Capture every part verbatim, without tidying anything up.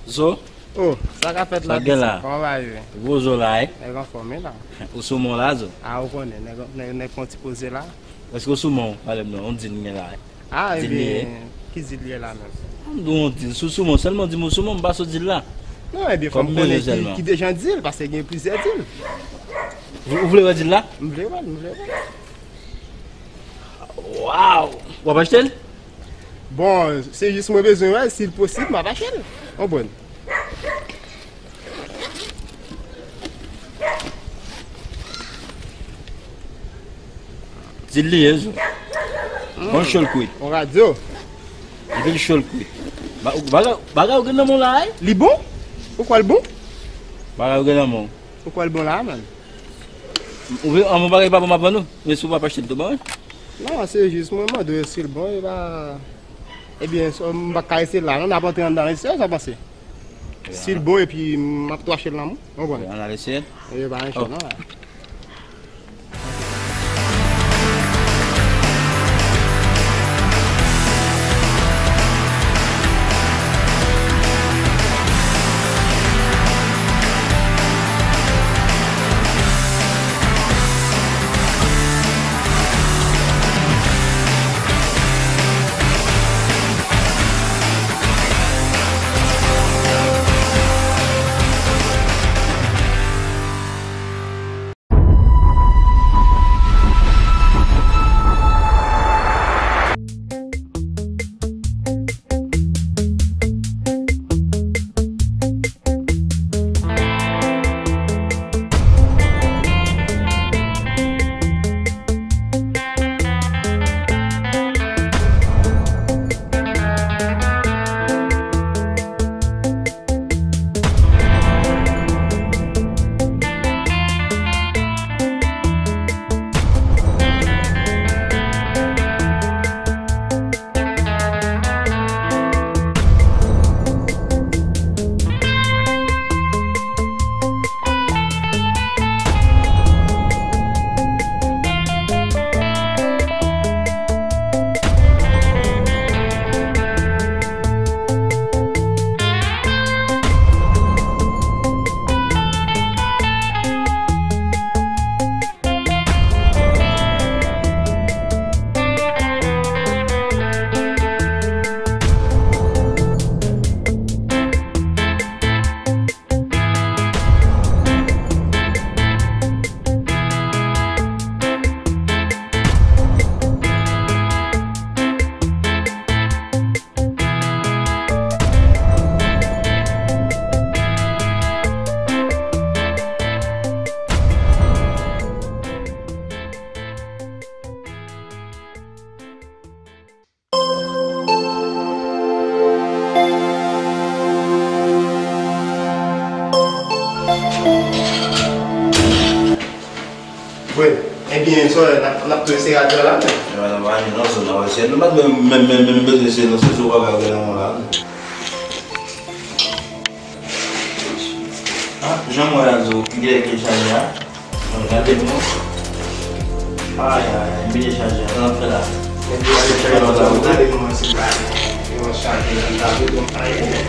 Zo? Oh, sa k ap fèt la, Sa gen la? Kòman bagay yo ye? Gwo zo la, wi. Nèg anfòm, wi, la. Ou sou men w la, Zo? A, ou konnen, nèg, nèg, nèg fè yon ti poze la. Èske w sou men w? Pale m non, yon dil m gen la, wi. A, Dil li ye? Ebyen, ki dil li ye la menm? M di w yon dil, si w sou men w, sèlman di m ou sou men w, m pa sou dil la. Non, ebyen, fò m konnen ki, ki dejan dil, paske gen plizyè dil. Ou, ou vle wè dil la? M vle wè l, m vle wè l. Waw! W ap achte l? Bon, se jis mwen bezwen wè l, si l posib, m ap achte l. Konprann? Dil li ye, Zo. Bon, cho l kwit. On radyo. Epi l cho l kwit. Ba-, bagay, bagay ou gen nan men w la, wi. Li bon? Ou kwè l bon? Bagay ou gen nan men w. Ou kwè l bon la, menm? Ou vle, an, bon bagay pa bon, m ap vann ou. Men si w pa achte l tou, ban mwen. Non, se jis mwen mande w si l bon, e pa, ebyen, so, m pa ka eseye l la, non, n ap antre anndan l, eseye, sa w panse? Si l bon, epi m ap tou achte l nan men w, ou konprann? Ann al eseye l. E pa yon cho, non. Bon, ebyen, sè, n ap, n ap tou eseye radyo a la, men. Yo, nou pa jwenn nan zòn nan, wè, se nou pa t menm, menm, menm, menm bezwen eseye, non, se sou bagay ou gen nan men w la, non. Ah, jan mwen radyo, ki gen, ki chaje a? Mwen gade non. Ay, ay, ay, m bliye chaje a. Sa n ap fè la? M bliye chaje a, sa w gade non, se pa yon chaje la, m ta vle bon, ay, ay.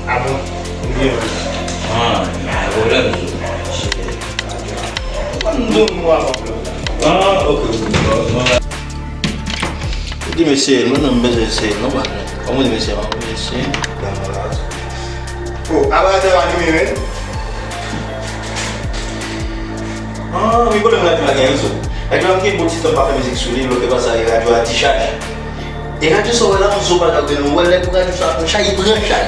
Ah bon? Byen. Ah, pa gen pwoblèm, sou. Ou konn m di w mwa avan pwoblèm la. Ah, ok, ok. Ou di m eseye l, mwen non, m bezwen eseye l, non, patnè. Kòman ou di m eseye l, mwen eseye l. Oh, apa radyo a limen, men? Ah, wi, pwoblèm radyo a genyen, sou. Radyo a gen bon ti tan pa fè mizik sou li, lòt pase radyo a dichaj. E radyo sa w wè la, yon zo bagay, ou wè lè pou radyo sa pran chay, li pran chay.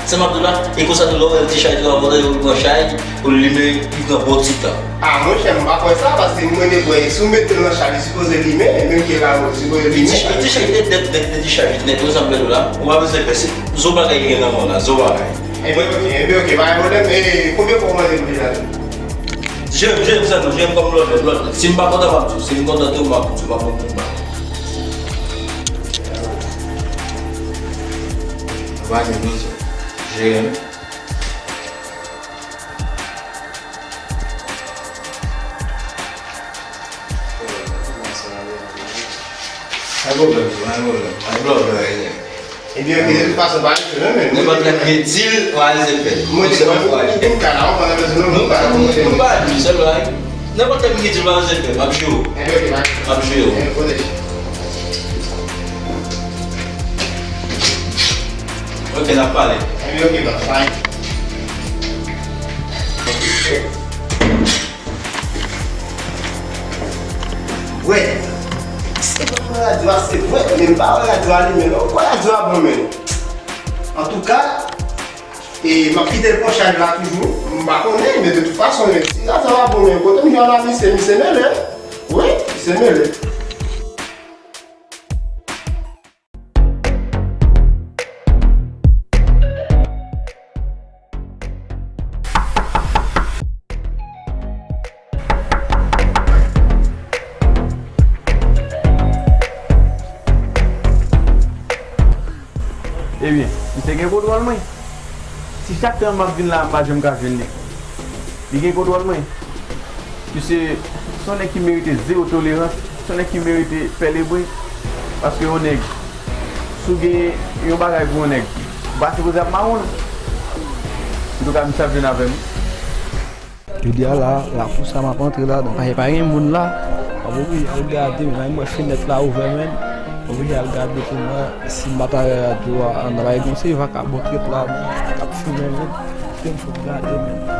Sa m ap di w la, e konsa tou lè w wè l dichaj la, pandan yo pran chay, pou l limen, li pran bon ti tan. Ah, monchè, m pa kwè sa, paske mwen te kwè, si w mete l nan chay, li sipoze limen, menm ke la, li sipoze limen. Li dichaj nèt, nèt, nèt, dichaj nèt, wi, sa m vle di w la. Ou pa bezwen fè, se zo bagay ki gen nan men w la, zo bagay. Enben, ok, enben, ok, pa gen pwoblèm. E konbyen fwa w mande m deja? Jere m, jere m sèlman, jere m kòm lòt lè, lòt lè. Si m pa kontan, m ap di w. Si m kontan tou, m ap di w, m ap pran pou m ba. Ou pa gen bezwen. Jere m. Pa gen pwoblèm, pa gen pwoblèm. Pa gen pwoblèm, pa gen pwoblèm. Ebyen, ok, de tout fason, pa rive non, men. Nenpòt lè m gen dil, pa rive fè. Mwen te mwen pou M K la, ou pa bezwen non, nou pa, nou pa di sèl bagay. Nenpòt lè m gen dil, pa rive fè, m ap jwe w. Ebyen, ok, pa rive. M ap jwe w. Ebyen, kote? Ok, n ap pale. Ebyen, ok, bro, fine. Wè, se pa wè radyo a, se vre, men m pa wè radyo a limen non. Kwè radyo a bon, men antouka, e, m ap kite l pran chaj la toujou. M pa konnen, men de tout fason, men si radyo a pa bon, men kote m jwenn la, misye, misye mele. Wi, misye mele. Ebyen, misye gen kontwòl mwen. Si chak tan m ap vin la, m pa janm ka jwenn li. Li gen kontwòl mwen. Misye se yon nèg ki merite zewo tolerans, se yon nèg ki merite pèlebren. Paske yon nèg, si w gen yon bagay pou yon nèg, ou pa sipoze ap mawon l. Antouka, misye ap jwenn avè m. Jodi a la, lakou sa m ap antre ladan, paske pa gen moun la. M ap oblije al gade, men m wè fenèt la ouvè, men. M oblije al gade pou m wè si m pa ta wè radyo a anndan, paske gon seri vakabon k ret la, men, k ap fimen, men. Kite m fè m gade, men.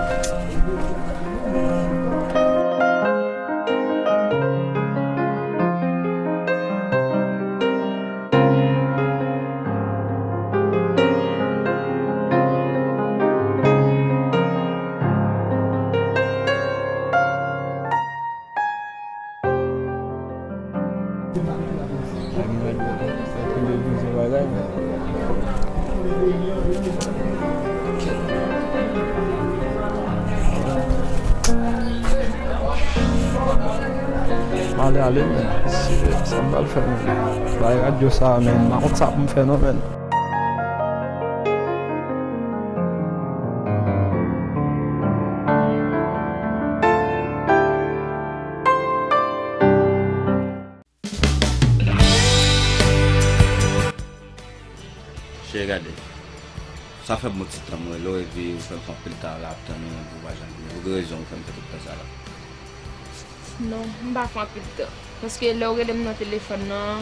M ale, ale, men. Si, sa m pral fè, men. Bay radyo sa, men. M pa konn sa pou m fè, non, men. Cheri, gade. Sa fè m yon ti tan m rele w, epi ou fè m fè anpil tan la ap tann ou, epi ou pa janm vini. Pou ki rezon ou fè m fè tout tan sa la? Non, m pa fè anpil tan. Paske lè w rele m nan telefòn nan,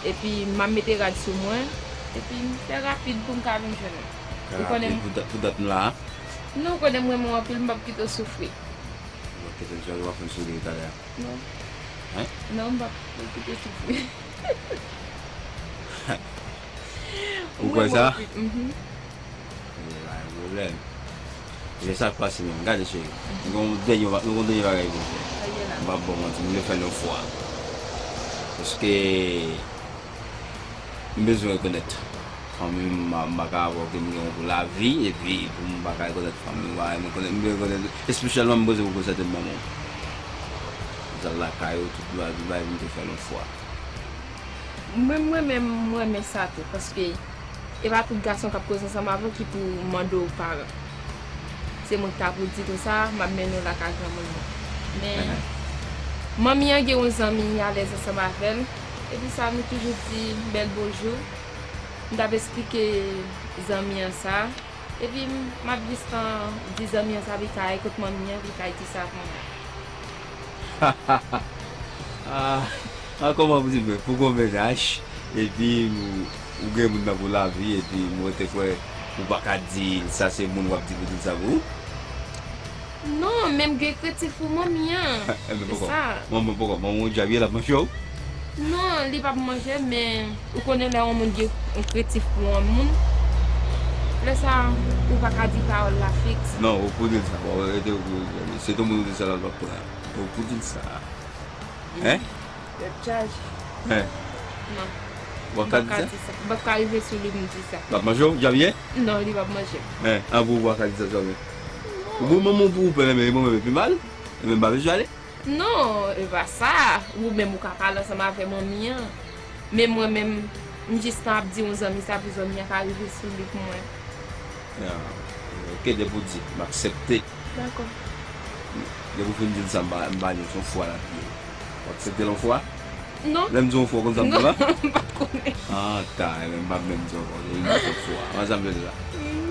epi m ap mete rad sou mwen, epi m fè rapid pou m ka vin jwenn ou. Fè rapid pou dat, pou dat m la a? Non, ou konnen m renmen w anpil, m p ap kite w soufri. Ou p ap kite m soufri, w ap fè m soufri talè a? Non. Hein? Non, m p ap kite w soufri. Ou kwè sa? Mhm. E, pa gen pwoblèm. E se sa k pase menm. Gade, cheri. Nou gon dènye ba-, nou gon dènye bagay pou n fè. M p ap ba w manti, m vle fè l yon fwa. Paske m bezwen rekonèt fanmi m, m pa, m pa ka avè w ke m gen w pou lavi, epi pou m pa ka rekonèt fanmi w, m pa renmen konnen, m vle rekonèt, espesyalman m poze pou konsète m manman w. Zòt lakay ou, tout bagay, tout bagay, m te fè l yon fwa. Mwen, mwen menm, mwen renmen sa tou, paske e pa tout gason k ap koze ansanm avè w ki pou mande w paran. Se mwen ki ta pou di nou sa, m ap mennen w lakay granmoun mwen. Men, manmi an gen yon zanmi, li alèz ansanm avè l. Epi sa, nou toujou di bèl bonjou. M t ap esplike zanmi an sa. Epi m, m ap jis tan di zanmi an sa, li kay kot manmi an, li kay di sa pou mwen. Ah, ah, kòman pou di mwen, pou gon mennaj, epi ou, ou gen moun nan pou lavi, epi mwen te kwè ou pa ka di l sa, se moun w ap di pou di l sa pou ou? Non, men m gen krentif pou manmi an. Ebyen, se poko. Sa. Manman poko, manman w djab ye, l ap manje w? Non, li p ap manje, men ou konnen lè yon moun gen yon krentif pou yon moun, lè sa a, ou pa ka di pawòl la fiks. Non, ou pou di l sa. Bon, rete, ou pou di l sa. Se yon moun ou di sa la, l p ap pran. Ou pou di l sa. Hein? Lè chaje. Hein? Non. W ap ka di sa? M p ap ka di sa. M p ap ka rive sou li pou m di sa. L ap manje w, djab ye? Non, li p ap manje m. Hein? An pou ou pa ka di sa, djab ye? Ou bon, manman w pou ou pè, men mwen menm pi mal. E men m pa bezwen ale. Non, e pa sa. Ou menm ou ka pale ansanm avè manmi an. Men mwen menm, m jis tan ap di yon zanmi sa pou zanmi an ka rive sou li pou mwen. Ah, ok, depi w di, m aksepte. Dakò. Depi w fin di l sa, m pa, m pa di l se yon fwa l ap ye. W aksepte l yon fwa? Non. Lè m di w fò, konn sa m di la? Non, m pa konnen. Ah, ta, e men m p ap menm di w ankò. E li fò a. Wè sa m vle di la.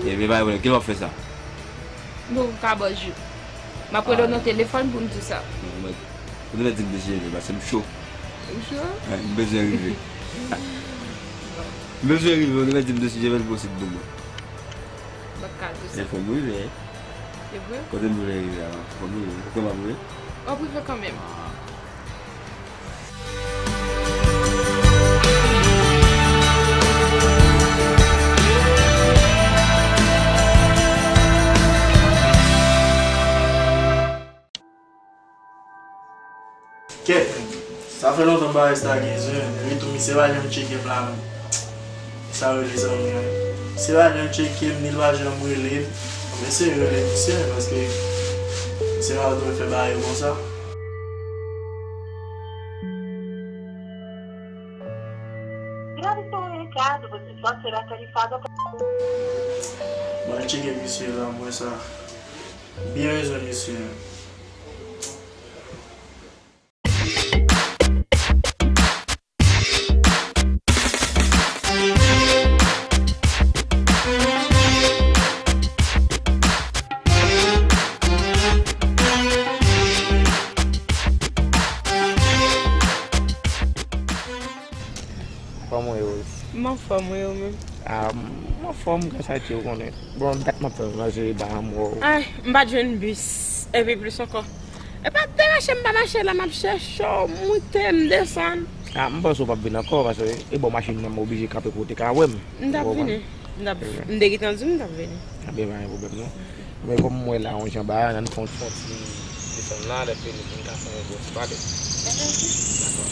E men pa yon pwoblèm. Kilè w ap fè sa? Bon, m ka ba w jou. M ap rele w nan telefòn pou m di w sa. Non, mwen, ou te mèt di m de si je vle, paske m cho. Ou cho? Wi, m bezwen rive. M bezwen rive, ou te mèt di m de si je vle posib pou mwen. M ap ka di w sa. E fò m rive, hein? Se vre? Kote m vle rive a, fò m rive. Kote m ap rive? W ap rive kanmenm. Ah. Kèt, sa fè lontan bagay sa gen zen, epi tou misye pa janm tcheke m la menm. Sa rele zanmi an. Misye pa janm tcheke m, ni l pa janm rele m. Mwen eseye rele misye, paske misye pa dwe fè bagay yo konsa. Grave sto in caso, você só será tarifado. Mwen tcheke misye la, mwen sa. Byen bezwen misye. Kòman w ye, Rose? M anfòm, wi, ou menm? Ah, m anfòm, gras a Dye, ou konnen. Bon, dat m ap tann manje ba m wè w. Ay, m pa t jwenn bis. Epi plis ankò. E pa te mache, m pa mache la, m ap chèche w, m moute, m desann. Ah, m panse w p ap vin ankò, paske e bò machin nan m oblije kanpe pou w te ka wè m. M t ap vini. M t ap, m te gentan di w m t ap vini. Ebyen, pa gen pwoblèm, non. Men kòm m wè la, yon jan bagay, ann fè yon ti, fè yon ti desann la, lè fini, pou n ka fè yon gwo ti pale. Dakò.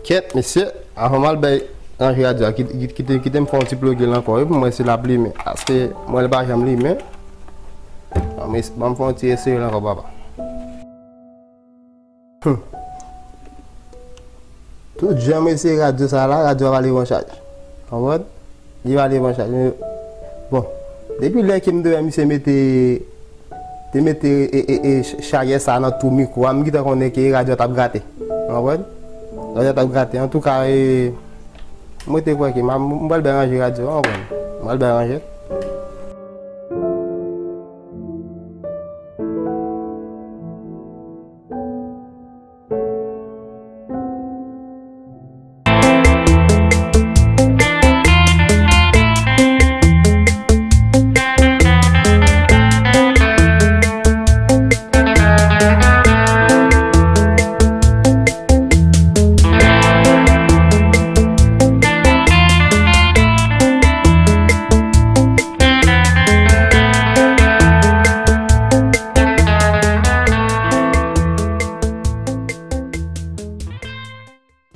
Kèt, mesye, avan m al bay ranje radyo a, kite, kite, kite m fè yon ti ploge l ankò, wi, pou m wè si l ap limen. Paske m wè l pa janm limen. Ban m es-, ban m fè yon ti eseye l ankò, papa. Hmm. Tout jan m eseye radyo sa la, radyo a pa leve an chaj. Konprann? Li pa leve an chaj. Men, bon, depi lè ke m te wè misye mete, te mete e, e, e, ch-, chajè sa nan twou mikwo a, m gentan konnen ke radyo a t ap grate. Konprann? Radyo a t ap grate. Antouka, e, mwen te kwè ke m a, m pral bay ranje radyo a, konprann? M pral bay ranje.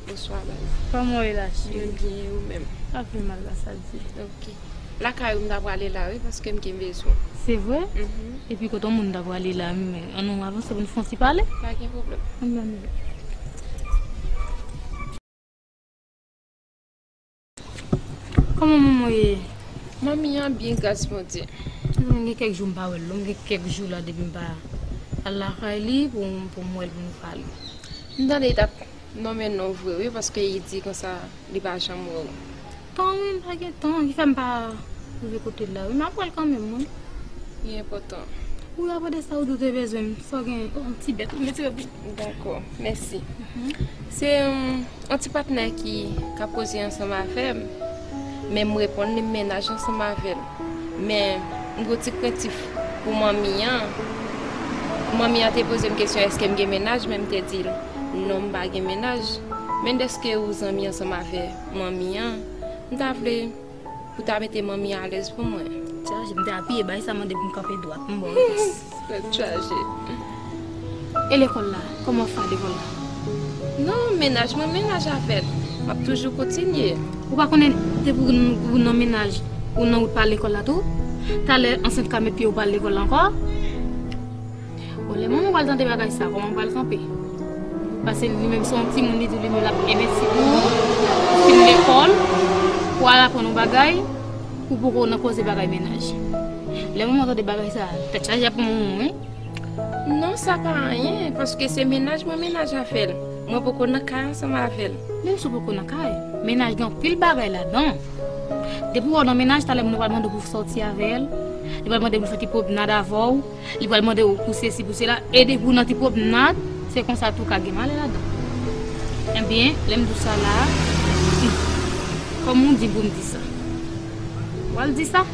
Bonswa, baz. Kòman w ye la, cheri? Mwen byen, e ou menm? Sa fè mal la, sa di. Ok. Lakay ou m ta prale la, wi, paske m gen bezwen. Se vre? Mhm. Epi kote yon moun ta prale la, men ann nou avanse pou n fè yon ti pale? Pa gen pwoblèm. Ann nou ale. Kòman manman w ye? Manmi an byen, gras Bondye. Mwen gen kèk jou m pa wè l, non, m gen kèk jou la depi m pa al lakay li pou, pou m wè l, pou nou pale. M tande li t ap nonmen non w vre, wi, paske li di konsa li pa janm wè w. Tan, wi, m pa gen tan, ki fè m pa rive kote l la, wi, m ap wè l kanmenm, wi. Li enpòtan. Wi, apre de sa, ou di w te bezwen m, sa w gen, oh, yon ti bèt, ou retire pou. Dakò, mèsi. Mhm. Se, hum, yon ti patnè ki ka koze ansanm avè m, men m reponn li, m mennaj ansanm avè l. Men m gen yon ti krentif pou manmi an. Manmi an te poze m kesyon èske m gen mennaj, men m te di l non, m pa gen mennaj. Men dèske ou zanmi ansanm avè manmi an, m ta vle Ou ta mete manmi alèz pou mwen. Chaje, m te apiye bay sa mande pou m kanpe dwat. M ba w repons. Tèt chaje. E lekòl la? Kòman w fè lekòl la? Non, mennaj mwen, mennaj avè l. M ap toujou kontinye. Ou pa konnen depi w, w nan mennaj, ou nan wout pa al lekòl la tou? Talè ansent ka met pye w pa al lekòl la ankò? Bon, lè manman w pral tande bagay sa, kòman w pral kanpe? Paske li menm se yon timoun, li di li menm l ap envesti pou ou, fin lekòl, pou al aprann yon bagay, ou poko nan koze bagay mennaj. Lè manman w tande bagay sa, tèt chaje ap pran manman w, wi. Non, sa pa anyen, paske se mennaj mwen, mennaj avè l. Mwen poko nan kay ansanm avè l. Menm si w poko nan kay, mennaj gen anpil bagay ladan. Depi w wè w nan mennaj, talè moun nan pral mande w pou w sòti avè l, li pral mande w pou l fè ti pwomnad avè w, li pral mande w pou sesi, pou sela, e depi w nan ti pwomnad, se konsa tou ka gen malè ladan. Ebyen, lè m di w sa la, hmm, kòman w di pou m di sa? W al di sa.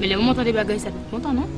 Men lè manman w tande bagay sa, l p ap kontan, non.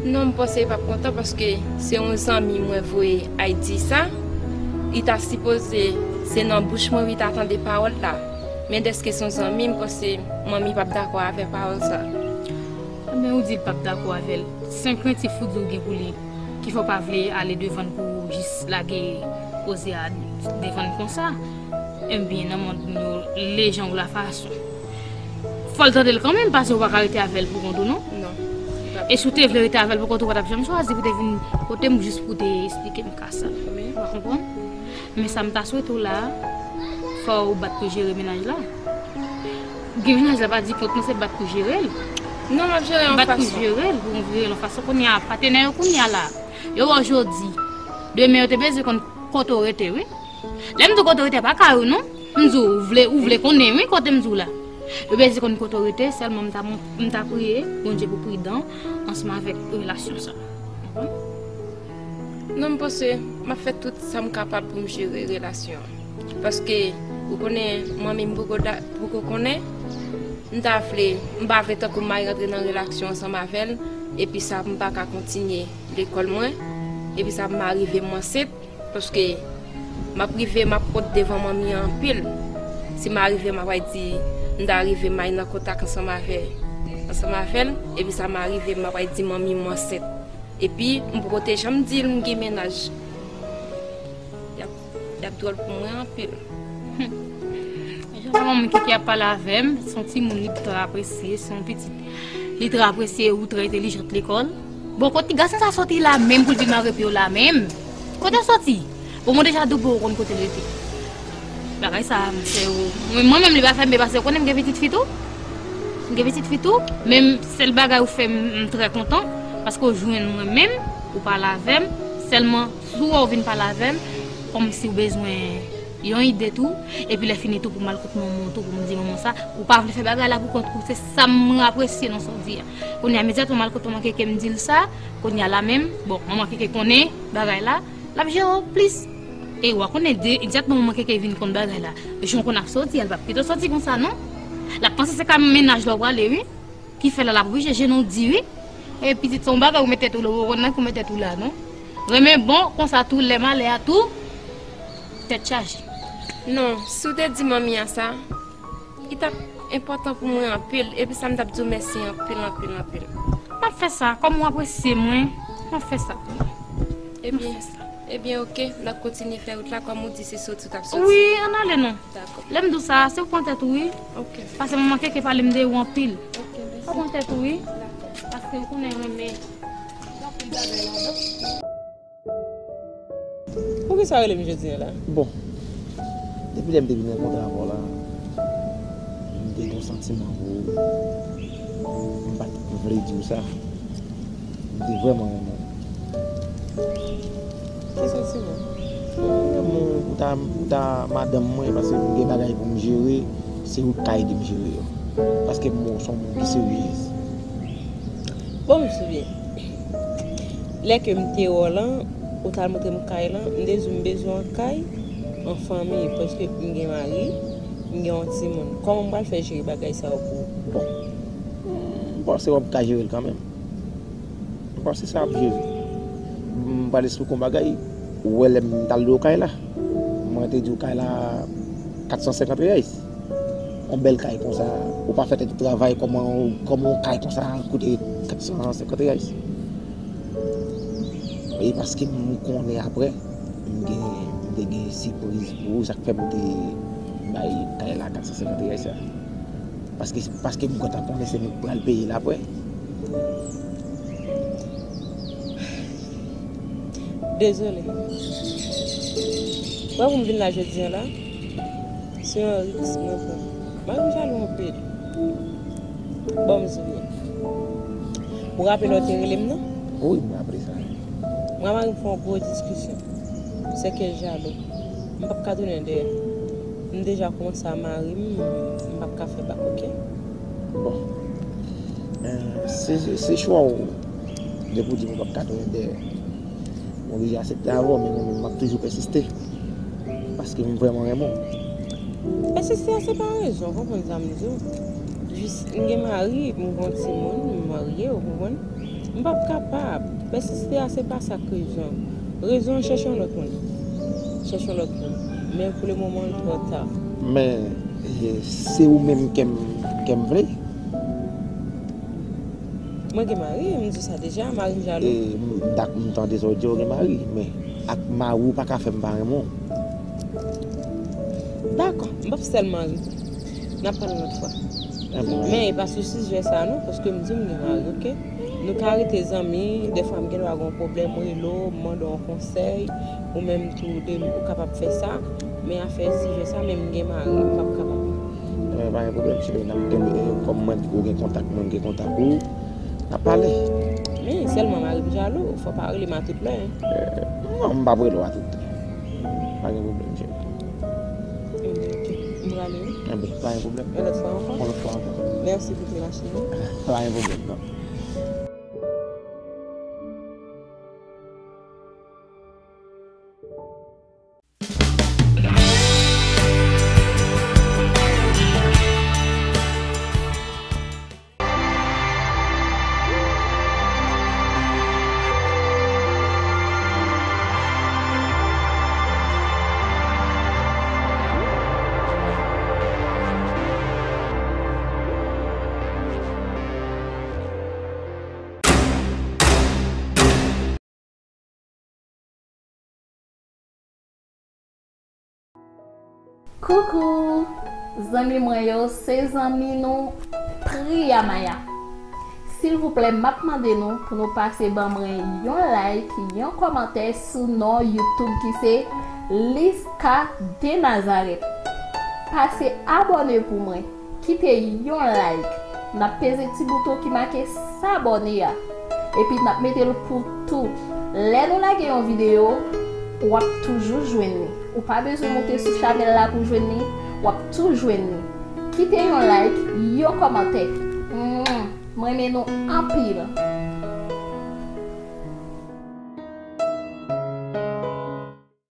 Non, m panse li p ap kontan paske se yon zanmi mwen voye al di sa. Li ta sipoze se nan bouch mwen wi ta tande pawòl la. Men dèske se yon zanmi, m panse manmi p ap dakò avè pawòl sa. Men ou di l p ap dakò avè l. Se yon krentif ou di w gen pou li ki fè w pa vle ale devan l pou w jis lage koze a devan l konsa. Ebyen, nan mond nou, lejan ou lafason. Fò l tande l kanmenm, paske ou pa ka rete avè l pou kont ou, non? Non. E si w te vle rete avè l pou kont ou, ou pa t ap janm chwazi pou te vin kote m jis pou te esplike m ka sa. Wi. Ou pa konprann? Men sa m ta swete w la, fò w bat pou jere mennaj la. Gen mennaj la pa di kont, non, se bat pou jere l. Non, m ap jere yon fason. Bat pou jere l, pou w jere l yon fason. Kounye a, patnè yo kounye a la, yo wè w jodi. Demen, yo te bezwen konn kote w rete, wi. Lè m di w kote w rete, pa kay ou, non. M di w, ou vle, ou vle konnen, wi, kote m di w la. Yo bezwen konn kote w rete, sèlman m ta, m ta priye Bondye pou pridan ansanm avèk relasyon sa. Konprann? Non, m panse m ap fè tout sa m kapab pou m jere relasyon an. Paske, ou konnen, manmi m poko da-, poko konnen. M ta vle, m pa vle tankou m mari rantre nan relasyon ansanm avè l, epi sa m pa ka kontinye lekòl mwen, epi sa m a rive m ansent, paske m ap rive, m ap wont devan manmi an anpil. Si m a rive, m a pral di, m ta rive, m al nan kontak ansanm avè, ansanm avè l, epi sa m a rive, m a pral di manmi m ansent. Epi, m poko te janm di l m gen mennaj. Y ap, y ap dwòl pou mwen anpil. Jan manman m Keke ap pale avè m, se yon timoun li trè apresye, se yon pitit li trè apresye ou trè entelijant lekòl. Bon, kote gason sa soti la menm pou l vin mare pye w la menm? Kote l soti? Bon, mwen deja di w pou w konn kote l rete. Bagay sa, monchè, ou, mwen, mwen menm li pa fè m byen paske ou konnen m gen pitit fi tou. M gen pitit fi tou, men sèl bagay ou fè m, m trè kontan, paske ou jwenn mwen menm, ou pale avè m, sèlman si w wè ou vin pale avè m, kòmsi ou bezwen yon ide tou, epi lè fini tou pou m al kot manman w tou, pou m di manman sa, ou pa vle fè bagay la pou kont ou, se sa m apresye nan sa w di a. Kounye a, imedyatman m al kot manman Keke m di l sa, kounye a la menm, bon, manman Keke konnen bagay la, l ap jere w plis. E w a konnen de, imedyatman manman Keke vin konn bagay la, jan w konn ap soti a, l p ap kite w soti konsa non. L ap panse se ka mennaj la w prale wi. Ki fè la l ap oblije jene w di wi. E pitit se yon bagay ou met tèt ou la, ou konn nan ki ou met tèt ou la non. Renmen bon, konsa tou, lè malè a tou, tèt chaje. Non, si w te di manmi a sa, li t ap enpòtan pou mwen anpil, epi sa m t ap di w mèsi anpil, anpil, anpil. M ap fè sa, kòm ou apresye mwen, m ap fè sa pou ou. M ap Ebyen, fè sa. Ebyen, oke, n ap kontinye fè wout la, kòm ou di se soti w t ap soti. Wi, ann ale non. Dakò. Lè m di w sa, se ou pran tèt ou wi. Oke. Paske manman Keke pale m de ou anpil. Oke, mèsi. Ou pran tèt ou wi. Dakò. Paske ou konnen renmen. Gen anpil bagay ladan. Poukisa w rele m jodi a la? Bon, depi lè m te vin rankontre avè w la, m te gen yon santiman pou ou. M pa t vle di w sa. M te vrèman renmen w. Ki santiman? Mwen renmen w pou ta, pou ta madanm mwen, paske m gen bagay pou m jere, se ou k ka ede m jere yo. Paske m wè w se yon moun ki seryez. Bon, m souvyen. Lè ke m te wè w lan, ou t al montre m kay lan, m te di w m bezwen yon kay an fanmi, paske m gen mari, m gen yon timoun. Kòman m pral fè jere bagay sa yo pou ou? Bon, m panse w ap ka jere l kanmenm. M panse sa ap jere. M pral esplike w yon bagay. Ou wè lè m t al lwe w kay la? Mwen te di w kay la kat san senkant reyais. Yon bèl kay konsa, ou pa fè tèt ou travay, kòman, kòman yon kay konsa koute kat san senkant reyais? E paske m konnen apre, m gen, m te gen sipriz pou ou, sa k fè m te bay kay la kat san senkant reyais sa. Paske, paske m kontan konnen se mwen k pral peye l apre. Dezole. Wè pou m vin la jodi a la, se yon risk mwen pran. Mari m jalou anpil. Bon, m souvyen. Ou raple lè w te rele m nan? Wi, m raple sa. Mwen ak mari m fè yon gwo diskisyon. Sèke l jalou. M p ap ka tounen dèyè. M deja kòmanse a mari m, m p ap ka fè bak, oke? Bon. Eh, se, se chwa w. Depi w di m ou p ap ka tounen dèyè. Mwen oblije aksepte avè w, men mwen menm m ap toujou pèsiste. Paske m vrèman renmen w. Pèsiste a se pa rezon, w konprann sa m di w? Jis, m gen mari, m gen yon timoun, m marye, w konprann? M p ap kapab. Pèsiste a se pa sa k rezon. Rezon an chèche yon lòt moun. Chèche yon lòt moun. Men pou le moman, l twò ta. Men, e, se ou menm ke m, ke m vle. Mwen gen mari, m di w sa deja, mari m jalou. E, m, dak, m tande sa w di w gen mari, men ak mari w pa ka fè m pa renmen w. Dakò, m p ap sèl mari. N ap pale yon lòt fwa. Ebyen. Men e pa sou sijè sa non, paske m di m gen mari, oke? Nou ka rete zanmi, dèfwa m gen dwa gen yon pwoblèm, m rele w, m mande w yon konsèy, ou menm tou de ou kapab fè sa, men afè sijè sa, men m gen mari, m p ap kapab. Men pa gen pwoblèm, cheri, n ap kenbe, kòm mwen, ou gen kontak mwen, m gen kontak ou, n ap pale. Men sèlman mari m jalou, fò w pa rele m a tout lè. Eh, non, m p ap rele w a tout lè. Pa gen pwoblèm, cheri. Ebyen, oke. M prale, wi. Ebyen, pa gen pwoblèm. Yon lòt fwa ankò. Yon lòt fwa ankò. Mèsi pou ti machin nan. Pa gen pwoblèm, non. Koukou! Zanmi mwen yo, se zanmi nou Priyamaya. Silvouplè, m ap mande nou pou nou pase ban mwen yon like, yon kòmantè sou non YouTube ki se Liska de Nazareth. Pase abòne pou mwen. Kite yon like. N ap peze ti bouton ki make sabòne a. Epi n ap mete l pou tou. Lè nou lage yon videyo, w ap toujou jwenn li. Ou pa bezwen moute sou chanèl la pou jwenn li, w ap tou jwenn li. Kite yon like, yon kòmantè. Mwen renmen nou anpil.